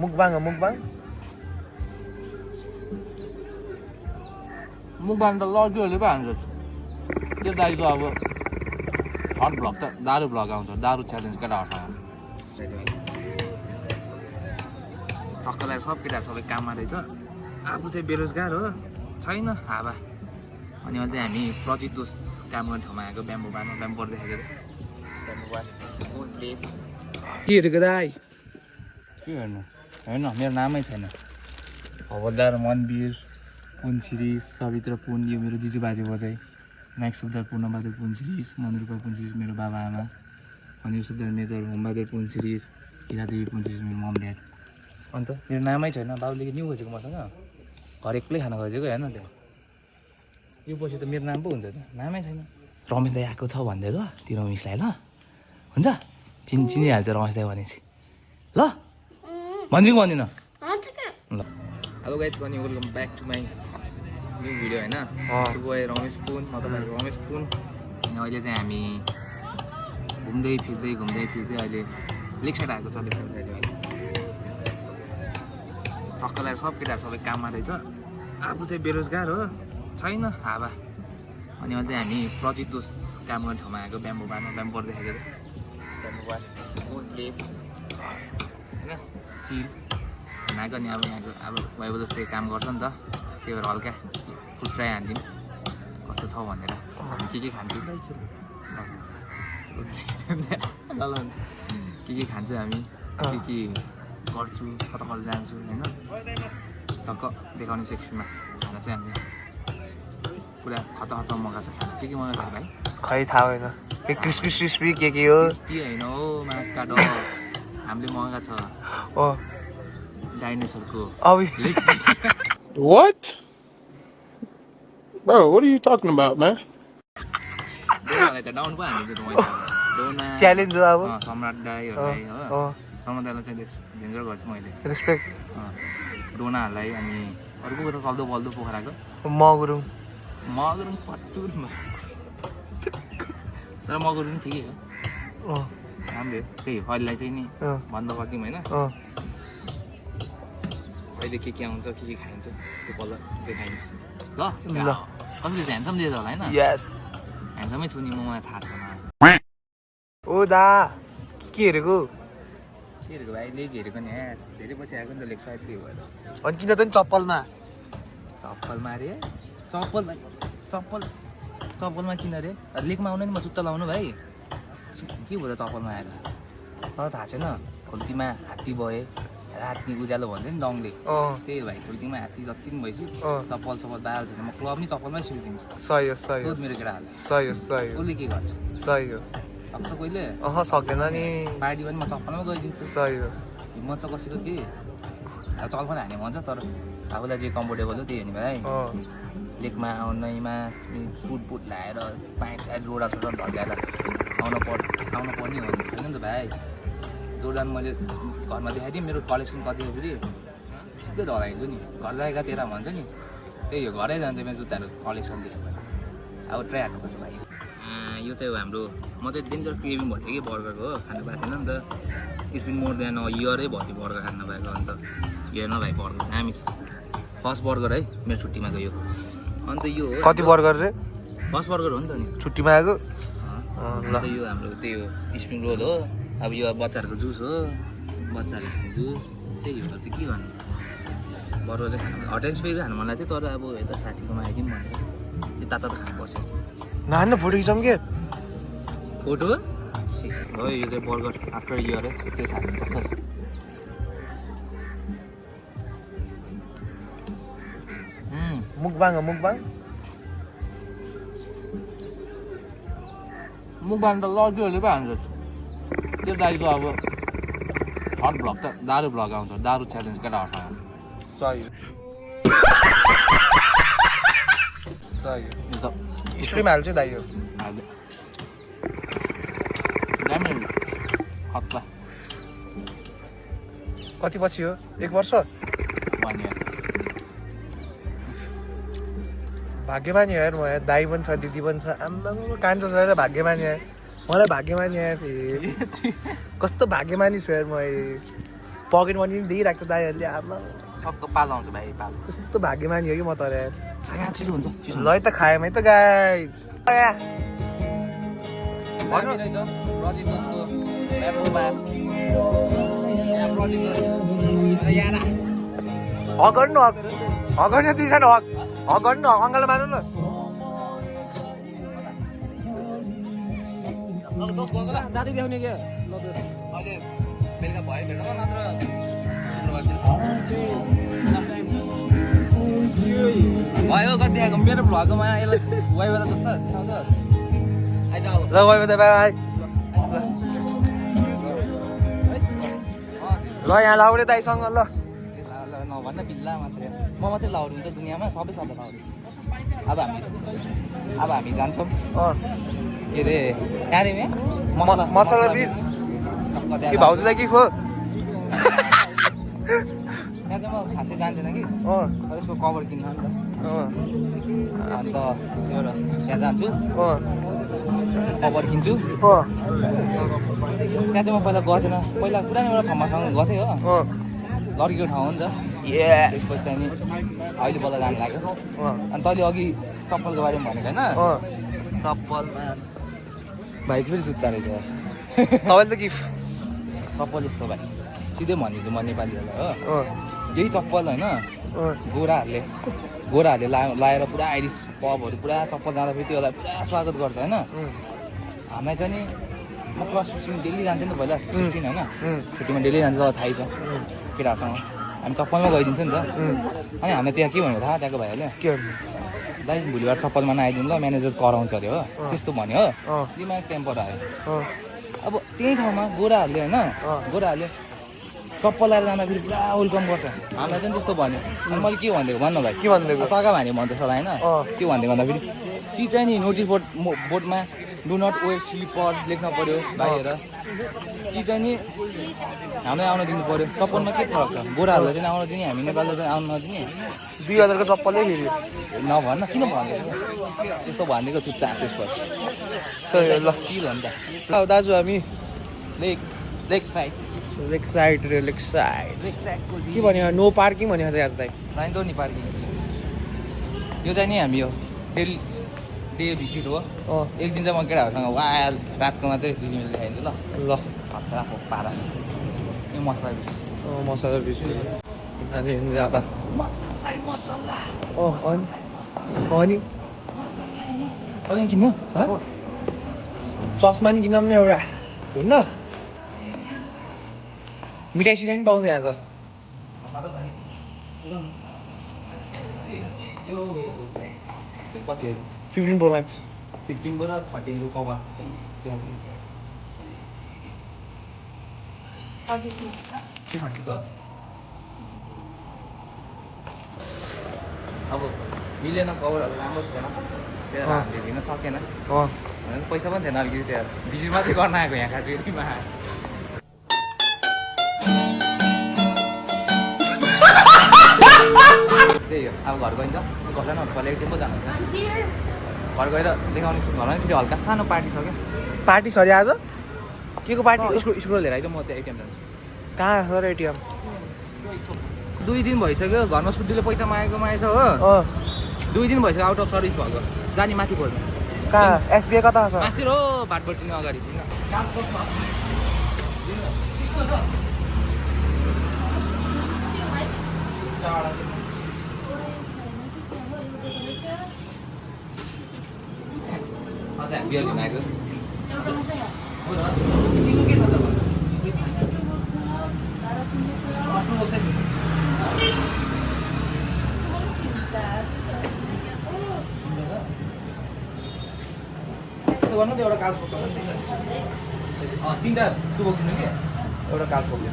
Mukbang हो mukbang? मुखबान त लड्डुहरूले पो हान्छ त्यो दाइको अब थर्ड भ्लग त दारु भ्लग आउँछ दारु च्यालेन्ज केटाहरूसँग टक्कलाई सब केटाहरू सबै काममा रहेछ आफू चाहिँ बेरोजगार हो छैन हावा अनि अझै हामी प्रतिदोष काम गर्ने ठाउँमा आएको ब्याम्बो बारमा ब्याम्बो देखाएको के हेरेको दाइ? के हेर्नु हेर्नु मेरो नामै छैन हवलदार मनवीर पुन सिरिज सवित्र पुन यो मेरो जिजु बाजे बजाइ नायक सुब्दार पूर्णबहादुर पुन सिरिज मनुरूपा पुन सिरिज मेरो बाबा आमा अनिल सुब्दार मेजर होमबहादुर पुन सिरिज हिरादेवी पुन सिरिज मेरो मम ड्याड अन्त मेरो नामै छैन बाबुले न्यु खोजेको मसँग घर एक्लै खान खोजेको हेर्न त्यो यो पछि त मेरो नाम पो हुन्छ त नामै छैन रमेश दाई आएको छ भनिदिएको त्यो रमेशलाई ल हुन्छ चिनिहाल्छ रमेश दाई भनेपछि ल भन्छु कि भन्दिनँ ल हेलो गाइज अनि welcome back to my new video होइन सुबह रमेश पुन म तपाईँको रमेश पुन अनि अहिले चाहिँ हामी घुम्दै फिर्दै अहिले लेक साइड आएको छ लेक साइड अहिले टक्कलाई सब केटाहरू सबै काममा रहेछ आफू चाहिँ बेरोजगार हो छैन हावा अनि अझै हामी प्रतिदोष काम गर्ने ठाउँमा आएको ब्याम्बो बारमा ब्याम्बो देखाएको ब्याम्बो बार प्लेस होइन चिल आएको नि अब यहाँको अब वाइब जस्तै काम गर्छ नि त त्यही भएर हल्का फुड ट्राई हानिदिउँ कस्तो छ भनेर के खान्छौँ के खान्छौँ हामी के गर्छु कता कता जान्छु होइन टक्क देखाउने सेक्सनमा खाना चाहिँ हामीले पुरा खतरा मगाएको छ खाना के मगाएको छ भाइ खै थाहा होइन के क्रिस्पी के हो क्रिस्पी होइन हो माका डग्स हामीले मगाएको छ ओ डाइनोसरको What? Bro, what are you talking about, man? डोनालाई त डाउन पो हानिदिएको मैले डोना च्यालेन्ज हो अब सम्राट दाईहरूलाई हो सम्राट दाईलाई चाहिँ डेन्जर गर्छु मैले रेस्पेक्ट डोनाहरूलाई अनि अर्को त चल्दो बल्दो पोखराको मगुरुङ मगरुङ पत्तुर तर मगरुङ ठिकै हो राम्रो त्यही अहिलेलाई चाहिँ नि बन्द गरिदिउँ होइन अहिले के आउँछ के खाइन्छ त्यो पल्ल देखाइन्छ ल कसले चाहिँ ह्यान्डसम दिएछ होला होइन यस ह्यान्डसमै छु नि मलाई थाहा छैन ओ दा के हेरेको के हेरेको भाइ लेक हेरेको नि धेरै पछि आएको नि त लेक सायद त्यही भएर अनि किन त नि चप्पलमा चप्पलमा अरे चप्पल भाइ चप्पलमा किन अरे लेकमा आउनु नि म जुत्ता लाउनु भाइ के भयो त चप्पलमा आएर तर थाहा छैन खोल्तीमा हात्ती भए राति उज्यालो भन्छ नि डङले त्यही भाइ खोल्तीमा हात्ती जति पनि भइसु चप्पल बाल छैन म क्लब नि चप्पलमै सुतिदिन्छु सही हो सोध मेरो केटाहरूले सही हो उसले के गर्छ सही हो सक्छ कहिले सक्दैन नि पार्टी पनि म चप्पलमै गइदिन्छु सही हो हिम्मत छ कसैको के अब चप्पल हाने भन्छ तर आफूलाई जे कम्फोर्टेबल हो त्यही हो नि भाइ लेकमा आउनैमा सुट बुट लगाएर प्यान्ट साइड रोडा ढल्काएर आउनु पर्ने हो छैन नि त भाइ जोर्डान मैले घरमा देखाइदिएँ मेरो कलेक्सन कति हो फेरि सिधै ढलाइदिन्छु नि घर जाएका तेह्र भन्छ नि त्यही हो घरै जान्छ मेरो जुत्ताहरू कलेक्सन देखेँ भने अब ट्राई हान्नुपर्छ भाइ यो चाहिँ हाम्रो म चाहिँ डेन्जर क्रेभिङ भएको थिएँ कि बर्गरको हो खानु पाएको थिएन नि त इट्स बिन मोर देन इयरै भयो त्यो बर्गर खानु पाएको अन्त हेर्न भाइ बर्गर दामी छ फर्स्ट बर्गर है मेरो छुट्टीमा गयो अन्त यो हो कति बर्गर रे फर्स्ट बर्गर हो नि त नि छुट्टीमा आएको अन्त यो हाम्रो त्यही हो स्प्रिङ रोल हो अब यो बच्चाहरूको जुस हो बच्चाहरूले खाने जुस त्यही हो त के गर्नु बर्गर चाहिँ खानु हट एन्ड स्पाइको खानु मन लाग्थ्यो तर अब यता साथीकोमा आइदिउँ भनेर यो तातो त खानुपर्छ नानु फोटो खिचौँ के फोटो हो यो चाहिँ बर्गर आफ्टर इयर है त्यो साथी कस्तो छ मुकबाङ हो मुकबाङ मुखबान त लड्डुहरूले पो हान्छ त्यो दाइको अब थर्ड भ्लग त दारु भ्लग आउँछ दारु च्यालेन्ज केटाहरूसँग सही यो त स्ट्रिम हाल्छु दाइ यो दामी खतरा कति पछि हो 1 वर्ष भन्यो भाग्यमानी यार म यार दाइ पनि छ दिदी पनि छ आम्मा कान्छो छ र भाग्यमानी यार मलाई भाग्यमानी यार कस्तो भाग्यमानी छु यार म पकेट मनी पनि दिइरहेको छ दाइहरूले आमा सक्दो पालो आउँछ भाइ पालो कस्तो भाग्यमानी हो कि म त यार यहाँ छिटो हुन्छ ल है त खायौँ है त गाइस हक गर्नु हक गर्नु दुईजना हक गर्नु अङ्कल मान्नु न जाँदै देखाउने क्या अहिले बेलुका भयो भेट्नु नत्र भयो कति आएको मेरो भ्लगमा यसलाई वाइबा त जस्तो देखाउँछ आइज अब ल गयो त बाई ल यहाँ लाउने दाइसँग ल नभन्न बिल्ला मात्रै म मात्रै लाउनु हुन्छ दुनियाँमा सबै सबै लाउनु अब हामी जान्छौँ के अरे कहाँनिर मसला पिस कि भाउजू दाइ कि खो त्यहाँ चाहिँ म खासै जान्दैन कि तर यसको कभर किन्न नि त अन्त एउटा त्यहाँ जान्छु कभर किन्छु त्यहाँ चाहिँ म पहिला गर्थेन पहिला पुरानो एउटा छम्मासँग गर्थेँ हो लड्कीको ठाउँ हो नि त त्यसपछि चाहिँ नि अहिले बल्ल जानु लाग्यो अनि तैँले अघि चप्पलको बारेमा भनेको होइन चप्पलमा भाइको फेरि जुत्ता रहेछ तपाईँले त गिफ्ट चप्पल यस्तो भाइ सिधै भनिदिन्छु म नेपालीहरूलाई हो यही चप्पल होइन गोराहरूले लाएर पुरा आइरिस पबहरू पुरा चप्पल जाँदाखेरि त्योलाई पुरा स्वागत गर्छ होइन हामीलाई चाहिँ नि म क्लास 16 डेली जान्थेँ नि त पहिला 16 होइन छुट्टीमा डेली जान्छ तर थाहै छ केटाहरूसँग हामी चप्पलमा गइदिन्थ्यो नि त अनि हामीलाई त्यहाँ के भनेको थाहा त्यहाँको भाइहरूले के दाइ भोलिबार चप्पलमा नआइदिनु ल म्यानेजर कराउँछ अरे हो त्यस्तो भन्यो हो दिमाग टेम्पर आयो अब त्यही ठाउँमा गोराहरूले होइन गोराहरूले चप्पल लगाएर जाँदा फेरि पुरा वेलकम गर्छ हामीलाई चाहिँ त्यस्तो भन्यो अनि मैले के भनिदिएको भन्न भाइ के भनिदिएको चगा भाने भन्छ सला होइन के भनिदिएको भन्दाखेरि कि चाहिँ नि नोटिस बोर्डमा डु नट वेयर स्लिपर लेख्न पऱ्यो भाइहेर कि चाहिँ नि हामीलाई आउन दिनु पऱ्यो चप्पलमा के फरक छ गोराहरूलाई चाहिँ आउन दिने हामी नेपाललाई चाहिँ आउन नदिने 2000 को चप्पलै फेरि नभन्न किन भनेको त्यस्तो भनिदिएको चुपचाप त्यसपछि सही हो ल चिल हो नि त दाजु हामी लेक साइड के भन्यो नो पार्किङ भन्यो त यार दाइ लाइन त नि पार्किङ यो चाहिँ नि हामी हो डे भिजिट हो एक दिन चाहिँ म केटाहरूसँग वा रातको मात्रै जिमेल देखाइदिन्छु ल हप्ता पारा यो मसला मसला पिस अनि किन्नु चस्मा नि किनौँ न एउटा हुन्न मिठाई सिठाई पनि पाउँछ यहाँ त 15 Pro Max 15 बाट 14 को कभर अब मिलेन कभरहरू राम्रो थिएन त्यही हामीले दिन सकेन पैसा पनि थिएन अलिकति त्यहाँ भिजिट मात्रै गर्न आएको यहाँ खाजुरीमा त्यही हो अब घर गइन्छ गर्दैन पहिला एकदिन पो जानुहुन्छ घर गएर देखाउने घरमा फेरि हल्का सानो पार्टी छ क्या पार्टी छ अरे आज के को पार्टी स्कुल लिएर आइज म त्यहाँ एटिएम जान्छु कहाँ छ र एटिएम 2 दिन भइसक्यो घरमा सुड्डीले पैसा मागेछ हो 2 दिन भइसक्यो आउट अफ सर्भिस भएको जाने माथि पर्छ कहाँ एसबिआई कता छ माथि हो भाटपट्टि अगाडि बियर लिन आएको चिसो के छ त यसो गर्नु त एउटा काज पोक्छ 3टा टुबो किन्नु कि एउटा काज पोक्यो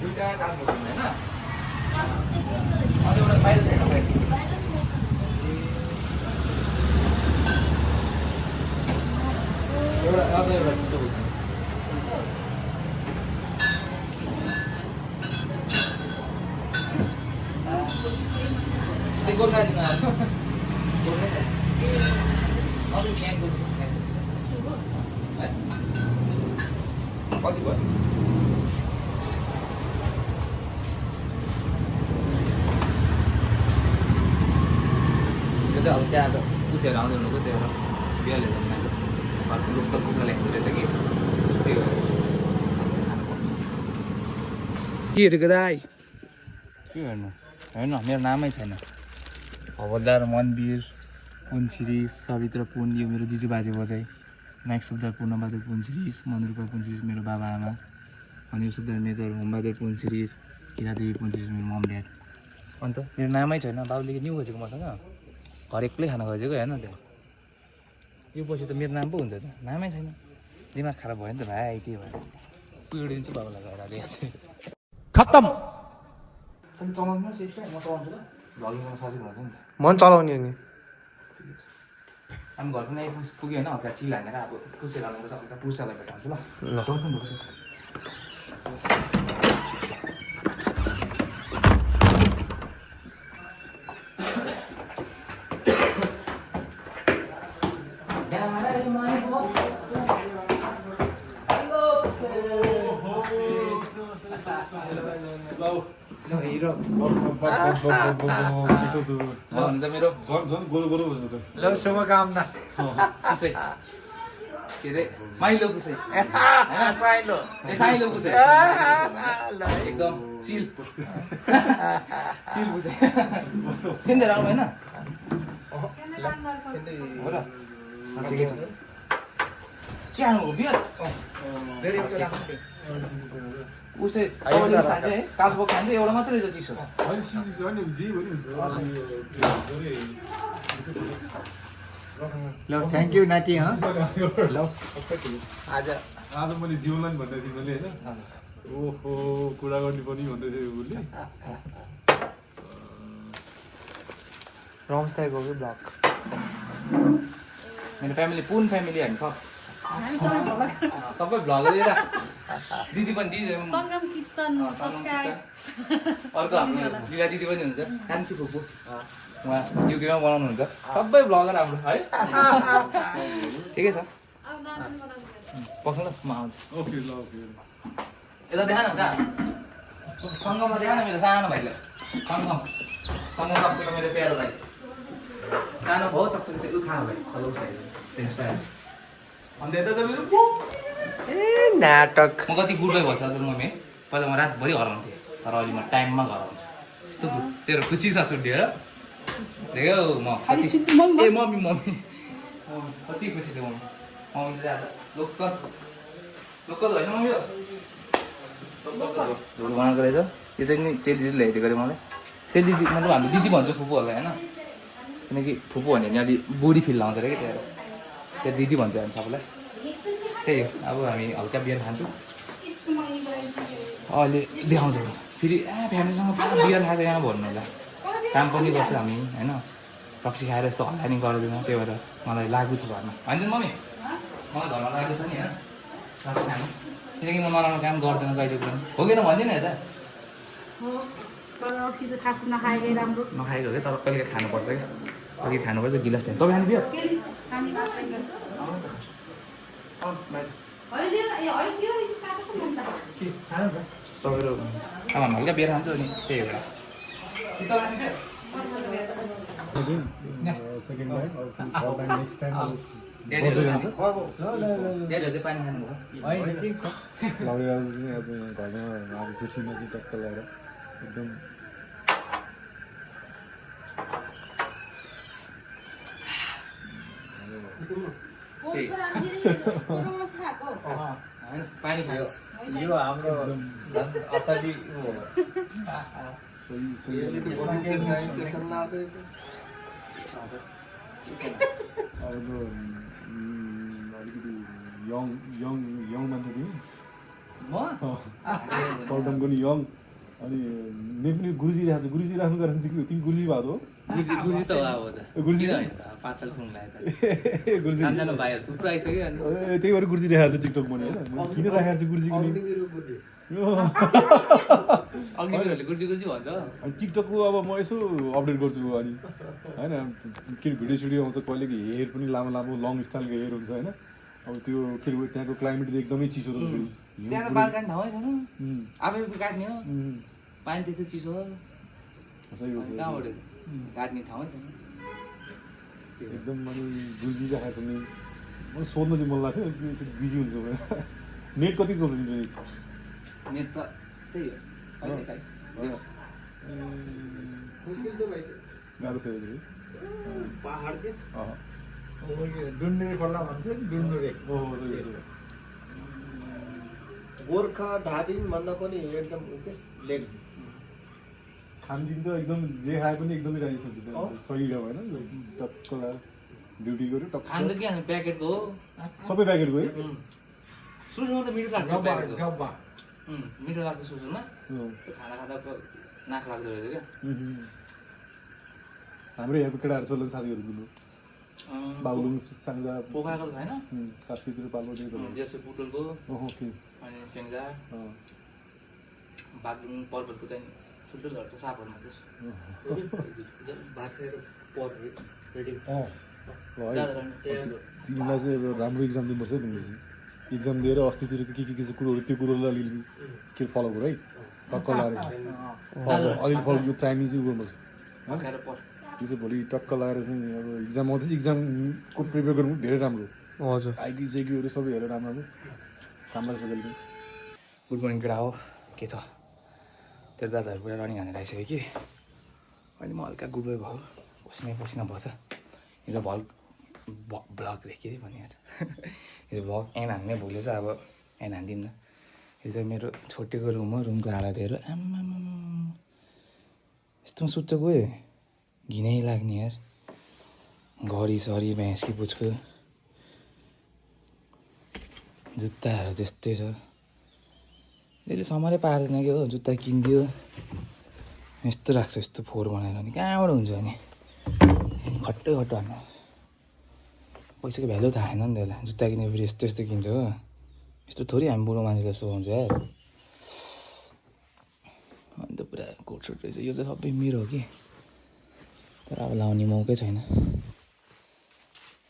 दुईटा काज पोक्नु हैन अझै एउटा बाहिर छैन भाइ एउटा अझै एउटा छिटो बोक्नु त्यो गोर्खा दिन गोर्खा अझै क्यानको कति भयो त्यो चाहिँ अब त्यहाँ पुसेर आउँदै हुनुको त्यो एउटा बिहाले भन्नाको घरको लोकल कुखुरा ल्याइँदो रहेछ कि त्यो खानुपर्छ के हेरेको दाइ के हेर्नु हेर्नु मेरो नामै छैन हवलदार मनवीर पुन सिरिज सवित्र पुन यो मेरो जिजु बाजे बजाइ नायक सुब्दार पूर्णबहादुर पुन सिरिज मधुरूपा पुन सिरिज मेरो बाबा आमा अनिल सुब्दार मेजर होमबहादुर पुन सिरिज हिरादेवी पुन सिरिज मेरो मम ड्याड अन्त मेरो नामै छैन बाबुले न्यु खोजेको मसँग घर एक्लै खाना खोजेको हेर्न त्यो यो पछि त मेरो नाम पो हुन्छ त नामै छैन दिमाग खराब भयो नि त भाइ के भयो पिडिदिन्छु बाबालाई गएर अहिले चाहिँ खत्तम चलाउनु सिस्टर म चलाउँछु ल भ्लगिङ गर्न सजिलो हुन्छ नि त मन चलाउने हो नि हामी घर पनि पुग्यो होइन हल्का चिल हानेर अब पुसेर हाल्नुपर्छ हल्का पुसेरलाई भेटाउँछु ल हिरो हुन्छ मेरो ल शुभकामना पुसै के अरे माइलो पुसै पाइलो ए साइलो पुसै एकदम चिल चिल पुसै सिन्देर आउनु होइन हो र के आउनु हो बियर उसै तपाईँले खान्छ है काजु खान्छ एउटा मात्रै रहेछ चिसो ल थ्याङ्क यू नाति ल आज मैले जीवनलाई भन्दै थिएँ मैले होइन ओहो कुरा गर्ने पनि भन्दै थियो उसले रमस्टाइको ब्लग मेरो फ्यामिली पुन फ्यामिली हामी हामी सबै भ्लगर सबै भ्लगर लिएर दिदी पनि दिदी सङ्गम किचन सब्सक्राइब अर्को हाम्रो दिदा दिदी पनि हुन्छ कान्छी फुपू उहाँ युकेमा बनाउनुहुन्छ सबै भ्लगर हाम्रो है ठिकै छ पक्नु ल म आउँछु ओके ल ओके यता देखा न कहाँ सङ्गममा देखा न मेरो सानो भाइलाई सङ्गम सङ्गम सबैको मेरो प्यारो भाइ सानो भाउ चक्चक त्यो खानु भाइ हेलो अन्त यता चाहिँ मेरो ए नाटक म कति गुड बाई भन्छ हजुर मम्मी पहिला म रातभरि हराउँथेँ तर अहिले म टाइममा घर आउँछु यस्तो तेरो खुसी छ सुटिएर देख्यौ म कति ए मम्मी मम्मी कति खुसी छ मम्मी मम्मीले चाहिँ आज लोकल लोकल होइन मम्मी हो झोल बनाएको रहेछ यो चाहिँ नि चेली दिदीले ल्याइदिएको अरे मलाई चेली दिदी मतलब हामी दिदी भन्छ फुपूहरूलाई होइन किनकि फुपू भन्यो भने अलिक बुढी फिल लाउँछ अरे कि त्यो दिदी भन्छ हामी सबैलाई त्यही हो अब हामी हल्का बियर खान्छौँ अहिले देखाउँछौँ फेरि फ्यामिलीसँग पुरा बियर खाएको यहाँ भन्नु होला काम पनि गर्छ हामी होइन रक्सी खाएर यस्तो हल्ला नि गर्दैन त्यही भएर मलाई लागु छ घरमा होइन मम्मी मलाई घरमा लागु छ नि होइन रक्सी खानु किनकि म नराम्रो काम गर्दैन कहिले पनि हो कि भन्दिनँ यता नखाएको कि तर कहिले खानुपर्छ कि कहिले खानुपर्छ गिलास टाइम तपाईँ खानु बियर तपाईँहरू अब हामी हल्का बियर खान्छौँ अनि त्यही भएर सेकेन्ड टाइम नेक्स्ट टाइम ड्याडीहरू चाहिँ पानी खानुभयो ठिक छ लगेर चाहिँ आज घरमा अब खुसीमा चाहिँ टक्क लगाएर एकदम पानी खायो यो हाम्रो असली सही सही अब त्यो अलिकति यङ यङ यङ मान्छे तिमी म पल्टनको नि यङ अनि मे पनि गुरुजी राख्छ गुरुजी राख्नु कारण चाहिँ के हो तिमी गुरुजी भएको हो गुरुजी त हो अब त गुरुजी किन होइन त 5 साल पुग्नु लाग्यो त गुरुजी सानसानो भाइहरू थुप्रो आइसक्यो अनि त्यही भएर गुरुजी राखेको छ टिकटक पनि होइन किन राखेको छ गुरुजी किन अघिल्लोहरूले गुरुजी गुरुजी भन्छ अनि टिकटकको अब म यसो अपडेट गर्छु अनि होइन के भिडियो सिडियो आउँछ कहिलेको हेयर पनि लामो लामो लङ स्टाइलको हेयर हुन्छ होइन अब त्यो के अरे त्यहाँको क्लाइमेट एकदमै चिसो रहेछ फेरि। त्यहाँ त बाल काट्ने ठाउँ छैन उम्, आफै काट्ने हो उम्, पानी त्यस्तो चिसो हो सही हो, सही हो। कहाँबाट काट्ने ठाउँै छैन एकदम मैले गुरुजी राखेको छ नि मलाई सोध्न चाहिँ मन लाग्थ्यो बिजी हुन्छ भनेर। नेट कति चल्छ तिम्रो नेट? नेट त त्यही हो कहिलेकाहीँ देख्छ। गाह्रो छ यो पहाड के अँ डुन्डुरे खोला भन्छ डुन्डुरे ओहो सही हो, सही हो। गोर्खा ढाडिन भन्दा पनि एकदम लेक खानपिन त एकदम जे खाए पनि एकदमै राजी सब्जी त सही हो होइन टक्क ड्युटी गऱ्यो टक्क खानु त के खानु प्याकेटको हो सबै प्याकेटको है सुरुमा त मिठो लाग्थ्यो डब्बा प्याकेटको डब्बा मिठो लाग्थ्यो सुरुमा अँ। त्यो खाना खाँदा नाक लाग्दो रहेछ क्या हाम्रो यहाँको केटाहरू चल्दैन साथीहरू दिनु बागलुङ साङ्जा पोखराको त छैन काशीतिर पालो जस्तो पुटुलको ओके अनि सेङ्जा अँ बागलुङ पर्वतको चाहिँ ठुल्ठुलोहरू छ सापहरू मात्रै भाटेर पर रेडी ल है ज्यादा तिमीलाई चाहिँ अब राम्रो इक्जाम दिनुपर्छ है तिमीले चाहिँ इक्जाम दिएर अस्तितिरको के चाहिँ कुरोहरू त्यो कुरोलाई अलिअलि के फलो गर है टक्क लगाएर चाहिँ अलिअलि फलो यो टाइमिङ चाहिँ गर्नुपर्छ खाएर पर त्यो चाहिँ भोलि टक्क लगाएर चाहिँ अब इक्जाम आउँदैछ इक्जामको प्रिपेयर गर्नु धेरै राम्रो हजुर आइक्यू जेक्यूहरू सबै हेरेर राम्रो राम्रो राम्रो छ कहिले गुड मर्निङ केटा हो के छ तेरो दादाहरू पुरा रनिङ हानेर आइसक्यो कि अहिले म हल्का गुड भयो पसिना पसिना भएछ हिजो भ्लग रे के भन्ने यार हिजो भ्लग एन हान्ने भुलेछ अब एन हान्दिनँ न हिजो मेरो छोटेको रुम हो रुमको हालत हेर आम्मामा यस्तोमा सुत्छ गयो घिनै लाग्ने यार घडी सरी भैँसकी पुच्को जुत्ताहरू त्यस्तै छ त्यसले समारै पार्दैन कि हो जुत्ता किनिदियो यस्तो राख्छ यस्तो फोहोर बनाएर अनि कहाँबाट हुन्छ अनि खट्टै खट्टो हान्नु पैसाको भ्यालु थाहा छैन नि त्यसलाई जुत्ता किनेर फेरि यस्तो यस्तो किन्छ हो यस्तो थोरै हामी बुढो मान्छेलाई सुहाउँछ यार अन्त पुरा कोट सुट रहेछ यो चाहिँ सबै मेरो हो कि तर अब लाउने मौकै छैन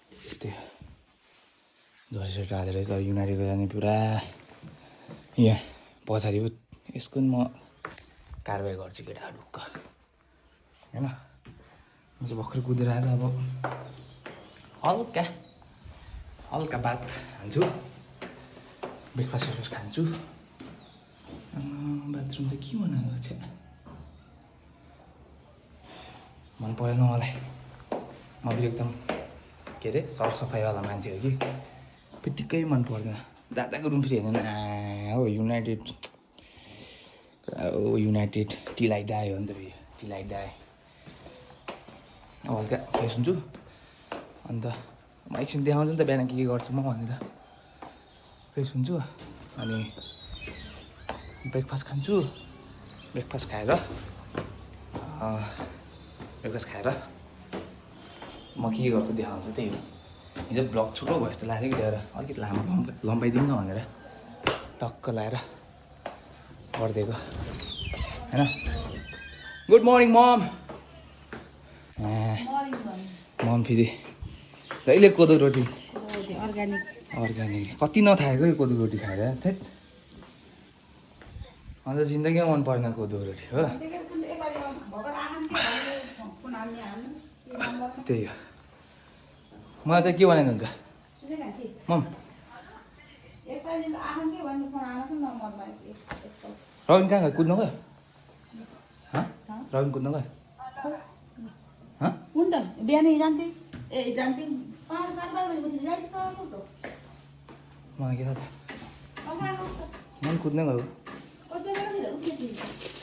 त्यस्तै जर्सी सर्ट हालेर चाहिँ युनाइटेडको जाने पुरा यहाँ पछाडि यसको नि म कारवाही गर्छु केटा ढुक्क होइन म चाहिँ भर्खर कुदेर आएर अब हल्का हल्का भात खान्छु ब्रेकफास्ट खान्छु बाथरुम त के बनाएको छ मन परेन मलाई म पनि एकदम के अरे सरसफाइवाला मान्छे हो कि पिटिक्कै मन पर्दैन दादाको रुम फेरि हेर्नु हो युनाइटेड युनाइटेड टी लाइट डायो हो नि त फेरि टी लाइट डायो अब हल्का फ्रेस हुन्छु अन्त म एकछिन देखाउँछु नि त बिहान के गर्छु म भनेर फ्रेस हुन्छु अनि ब्रेकफास्ट खान्छु ब्रेकफास्ट खाएर म के गर्छु देखाउँछु त्यही हो हिजो ब्लग छुटो भयो जस्तो लाग्यो कि त्यहाँबाट अलिकति लामो लम्बाइदिउँ न भनेर टक्क लाएर गरिदिएको होइन गुड मर्निङ मम मम फेरि जहिले कोदो रोटी अर्ग्यानिक कति नथाकेको यो कोदो रोटी खाएर थेट अन्त जिन्दगीमा मन परेन कोदो रोटी हो त्यही हो मलाई चाहिँ के बनाइदिनु हुन्छ मम रविन कहाँ गयो कुद्नु गयो रविन कुद्नु गयो हुन्छ बिहानै जान्थे जान्थे 5-7 बजेपछि मलाई के थाहा मन कुद्नै गयो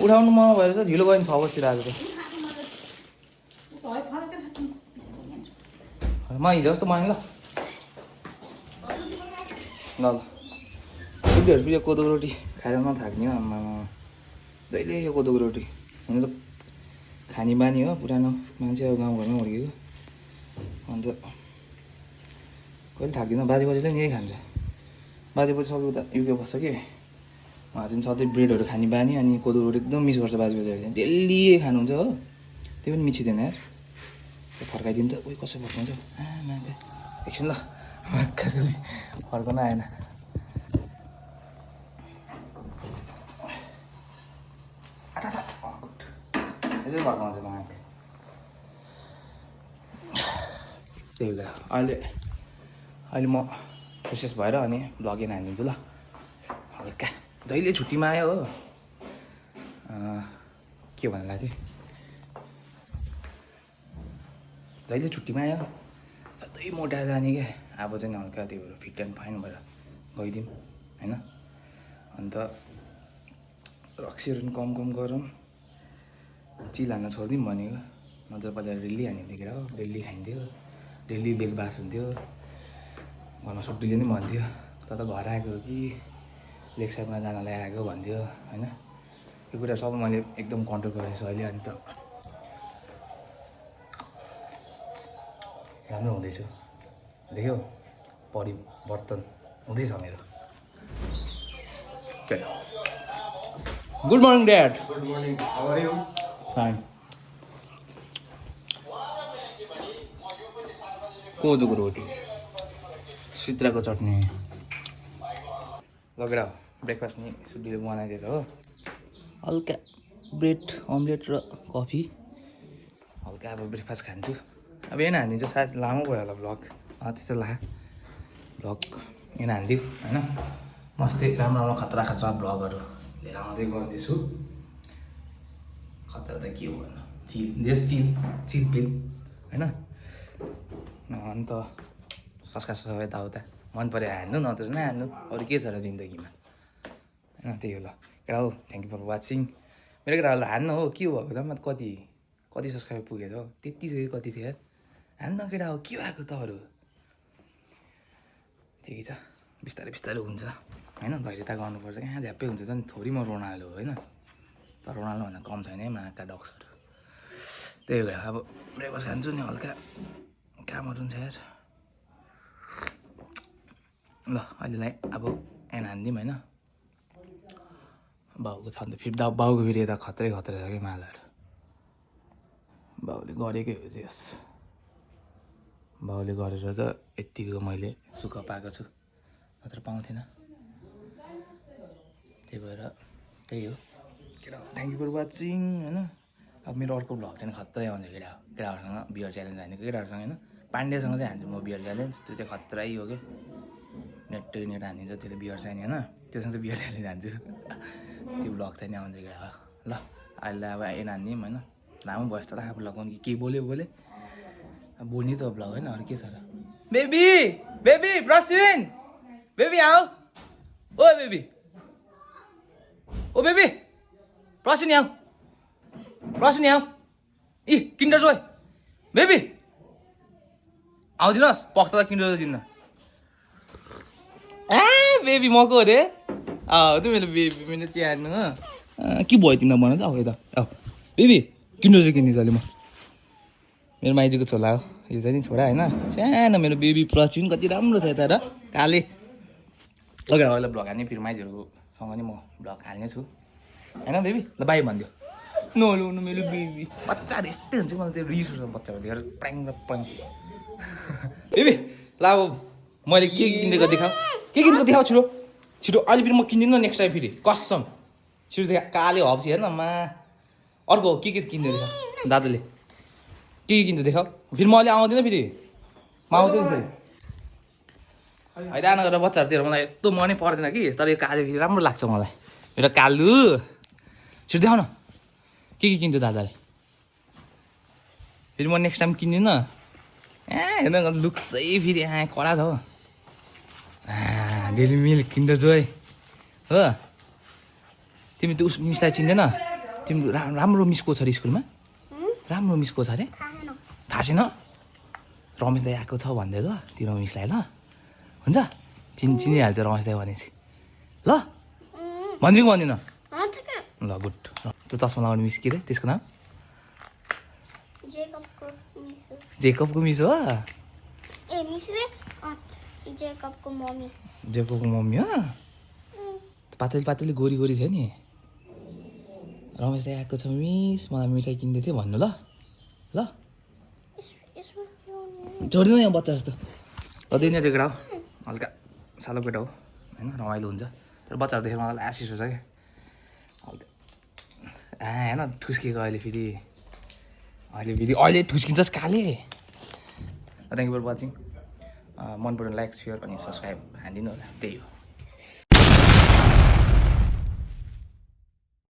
उठाउनु मन भएर चाहिँ ढिलो गयो नि 6 बजीतिर आज त म हिजो जस्तो बनाएँ ल ल बुढीहरू पनि यो कोदोको रोटी खाएर नथाक्ने हो आम्मा जहिले यो कोदोको रोटी हुनु त खाने बानी हो पुरानो मान्छे अब गाउँघरमा हुर्केको अन्त कहिले थाक्दिनँ बाजेबोजूले नि यही खान्छ बाजेबोजू सबै उता युके बस्छ कि उहाँ चाहिँ सधैँ ब्रेडहरू खाने बानी अनि कोदो रोटी एकदम मिस गर्छ बाजेबोजूहरू चाहिँ डेली खानुहुन्छ हो त्यो पनि मिचिँदैन यार फर्काइदिनु त उयो कसो फर्काउँछ एकछिन ल कसैले फर्कन आएन यसरी फर्काउँछ माग त्यही भएर अहिले म फ्रेसेस भएर अनि ब्लगिङ हानिदिन्छु ल हल्का जहिले छुट्टीमा आयो हो के भन्नु लाग्थ्यो जहिले छुट्टीमा आयो सधैँ मोटाएर जाने क्या अब चाहिँ हल्का त्यही भएर फिट एन्ड फाइन भएर गइदिउँ होइन अन्त रक्सीहरू पनि कम गरौँ चिल हान्न छोडिदिउँ भनेको नत्र पहिला डेली हानिन्थ्यो केटा हो डेली खाइन्थ्यो डेली बेलबास हुन्थ्यो घरमा सुट्टीले नि भन्थ्यो त घर आएको हो कि लेक साइडमा जानलाई आएको भन्थ्यो होइन यो कुरा सबै मैले एकदम कन्ट्रोल गरेको छु अहिले अनि त राम्रो हुँदैछ देख्यौ परिवर्तन हुँदैछ मेरो good morning dad good morning how are you fine कोदोको रोटी सिद्राको चटनी लगेर ब्रेकफास्ट नि सुड्डीले बनाइदिएछ हो हल्का ब्रेड अमलेट र कफी हल्का अब ब्रेकफास्ट खान्छु अब यहाँ हानिदिन्छु सायद लामो भयो होला भ्लग त्यस्तो ला भ्लग यहाँ हानिदिउँ होइन मस्तै राम्रो खतरा भ्लगहरू लिएर आउँदै गर्दैछु खतरा त के हो भन्नु चिल पिल होइन अन्त सस्का सबै यताउता मन पऱ्यो हान्नु नत्र नहान्नु अरू के छ र जिन्दगीमा होइन त्यही हो ल केटा हो थ्याङ्क यू फर वाचिङ मेरो केटाहरूलाई हान्नु हो के हो भएको त कति सब्सक्राइबर पुगेछ हो त्यति चाहिँ कति थियो यार हान्न केटा हो के भएको त अरू ठिकै छ बिस्तारै हुन्छ होइन धैर्यता गर्नुपर्छ कहाँ झ्याप्पै हुन्छ झन् थोरै म रोनाल्डो होइन तर रोनाल्डोभन्दा कम छैन है महाका डक्सहरू त्यही भएर अब ब्रेकफास्ट खान्छु नि हल्का कामहरू हुन्छ यार ल अहिलेलाई अब एन हानिदिउँ होइन बाउको छ नि त फेरि बाउको फेरि यता खत्रै छ कि मालहरू बाउले गरेकै हो त्यस बाउले गरेर त यत्तिको मैले सुख पाएको छु नत्र पाउँथिनँ त्यही भएर त्यही हो केटा थ्याङ्क यू फर वाचिङ होइन अब मेरो अर्को भ्लग चाहिँ खत्रै आउँछ केटाहरूसँग बियर च्यालेन्ज हानेको केटाहरूसँग होइन पाण्डेसँग चाहिँ हान्छु म बियर च्यालेन्ज त्यो चाहिँ खत्रै हो कि नेट हानिन्छ त्यसले बियर चाहिँ होइन त्योसँग चाहिँ बियर च्यालेन्ज हान्छु त्यो भ्लग चाहिँ नि आउँछ केटा ल अहिले अब एन हान्दिउँ होइन लामो भयो जस्तो लाग्यो भ्लग के बोल्यो अब बोल्ने त भ्लग होइन अरू के छ र बेबी प्रश्न बेबी आऊ ओ बेबी प्रश्न आऊ इ किन्डर जोय बेबी आउँदिनुहोस् पख्ता त किन्डर दिन्न बेबी मको अरे त्यो मेरो बेबी मेरो च्यान्नु के भयो तिमीलाई भन त अब यता बेबी किन्डर जोय किनिदिन्छु अहिले म मेरो माइजूको छोरा हो यो चाहिँ नि छोरा होइन सानो मेरो बेबी प्रश्न कति राम्रो छ यता र काले लगेर अहिले भ्लग हाल्ने फेरि माइजहरूसँग नि म भ्लग हाल्ने छु होइन बेबी ल बाई भनिदियो नलु मेरो बेबी बच्चाहरू यस्तै हुन्छ मलाई त्यो रिस उठ्छ बच्चाहरू देखेर प्राङ बेबी ल अब मैले के किनेको देखाऊ के किनेको देखाऊ छिटो अहिले फेरि म किन्दिनँ नेक्स्ट टाइम फेरि कसम छिटो देखा काले हप्सी हेर्न मा अर्को के किन्दै देखाऊ दादाले के किन्दै देखाऊ फेरि म अहिले आउँदिनँ फेरि म आउँछु नि फेरि हैरान गरेर बच्चाहरूतिर मलाई यस्तो मनै पर्दैन कि तर यो काले फेरि राम्रो लाग्छ मलाई मेरो कालु छिटो देखाउ न के किन्थ्यो दादाले फेरि म नेक्स्ट टाइम किन्दिनँ हेर्न लुक्सै फेरि कडा छ हो डेली मिल्क किन्डर जोय हो तिमी त उस मिसलाई चिन्दैन तिमी राम्रो मिस को छ अरे स्कुलमा राम्रो मिस को छ अरे थाहा छैन रमेश दाई आएको छ भन्दै ल तिम्रो मिसलाई ल हुन्छ चिनिहाल्छ रमेश दाई भनेपछि ल भनिदिउँ भन्दिन ल गुड त्यो चस्मा लगाउने मिस के अरे त्यसको नाम जेकबको मिस हो जेकबको मम्मी हो पातली गोरी थियो नि रमेश दाई आएको छ मिस मलाई मिठाई किन्दै थियो भन्नु ल छोडिदिनु यहाँ बच्चा जस्तो ल जति नै त्यो केटा हो हल्का सालो केटा हो होइन रमाइलो हुन्छ तर बच्चाहरू देखेर मलाई आशिष हुन्छ क्या हल्का होइन ठुस्किएको अहिले ठुस्किन्छस् काले थ्याङ्क यू फर वाचिङ मन पऱ्यो लाइक सेयर अनि सब्सक्राइब हानिदिनु होला त्यही हो